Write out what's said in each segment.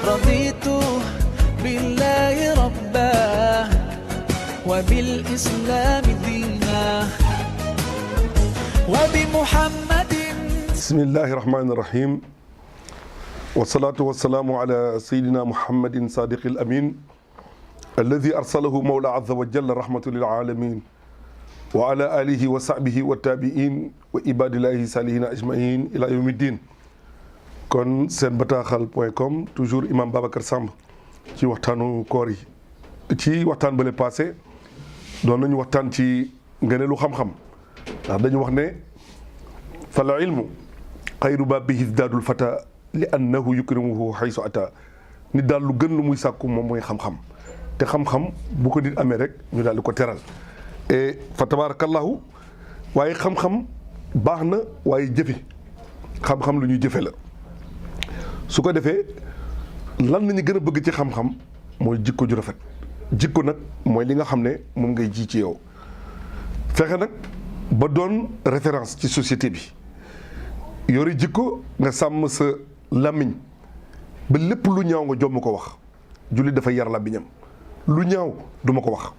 رضيت بالله ربا وبالإسلام دينا وبمحمد. بسم الله الرحمن الرحيم والصلاة والسلام على سيدنا محمد صادق الأمين الذي أرسله مولى عز وجل رحمة للعالمين وعلى آله وصحبه والتابعين وعباد الله الصالحين أجمعين إلى يوم الدين. kon seen bataaxal.com toujours imam Babacar Samb ci waxtaanu koor yi ci waxtaan bële passé doon nañu waxtaan ci ngëneelu xam-xam ndax dañu wax ne fal ilmu xayru baabihi izdaadul fata li annahu yukrimuhu haysu ata nit daal lu gën lu muy sàkku moom mooy xam-xam te xam-xam bu ko nit amee rek ñu daal di ko teral et fa tabarakallahu waaye xam-xam baax na waaye jëfe xam-xam lu ñuy jëfe la su ko defee lan la ñu gën a bëgg ci xam-xam mooy jikko ju rafet jikko nag mooy li nga xam ne moom ngay ji ci yow fexe nag ba doon référence ci société bi yori jikko nga sàmm sa làmmiñ ba lépp lu ñaaw nga jomm ko wax jullit dafa yar làmmiñam lu ñaaw duma ko wax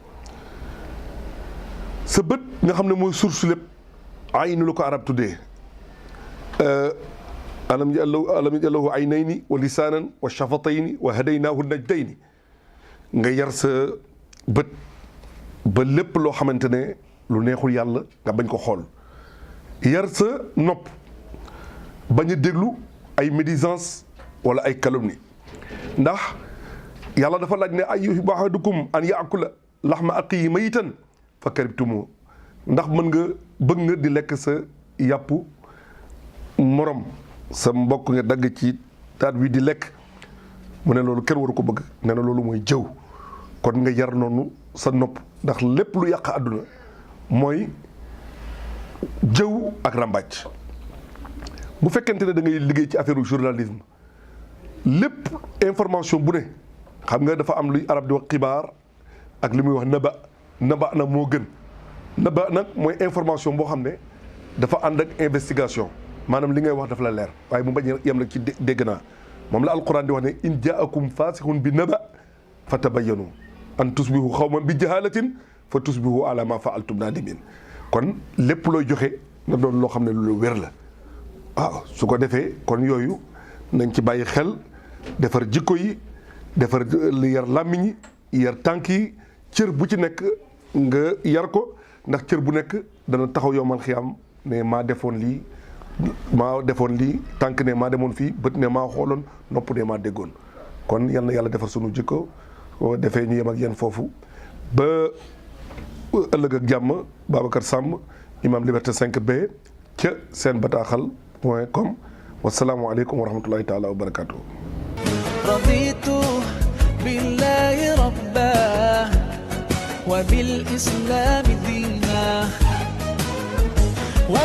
sa bët nga xam ne mooy source lépp aynu lu ko arab tuddee alam jallahu aynayni wa lisaanan wa shafatayni wa hadaynaahu najdayni nga yar sa bët ba lépp loo xamante ne lu neexul yàlla nga bañ ko xool yar sa nopp bañ a déglu ay médisance wala ay calomnie ndax yàlla dafa laaj ne ayyuhibbu ahadukum an yaakula laxma axiihi mayitan fa karihtumu ndax mën nga bëgg nga di lekk sa yàpp morom sa mbokk nga dagg ci taat wi di lekk mu ne loolu kenn waru ko bëgg nee na loolu mooy jëw kon nga yar noonu sa nopp ndax lépp lu yàq àdduna mooy jëw ak ràmbaaj bu fekkente ne da ngay liggéey ci affaire journalisme lépp information bu ne xam nga dafa am luy arab di wax xibaar ak li muy wax naba nag moo gën naba nag mooy information boo xam ne dafa ànd ak investigation maanaam li ngay wax dafa la leer waaye mu bañ yem nag ci dégg naa moom la alquran di wax ne in jaakum faasixun bi naba fa tabayyanu an tusbihu xawman bi jahalatin fa tusbihu ala ma faaltum nadimin kon lépp looy joxe na doon loo xam ne lu wér la waaw su ko defee kon yooyu nañ ci bàyyi xel defar jikko yi defar li yar làmmiñ yi yar tànk yi cër bu ci nekk nga yar ko ndax cër bu nekk dana taxaw yowmal xiyaam ne maa defoon lii tànk ne maa demoon fii bët ne maa xooloon nopp ne maa déggoon kon yal na yàlla defar sunu jikko boo defee ñu yem ak yéen foofu ba ëllëg ak jàmm. Babacar Samb imam Liberté 5B ca seen bataaxal.com wasalaamu aleykum wa rahmatullahi taala wa barakatuh. raditu billahi rabba wa bil islami diina wa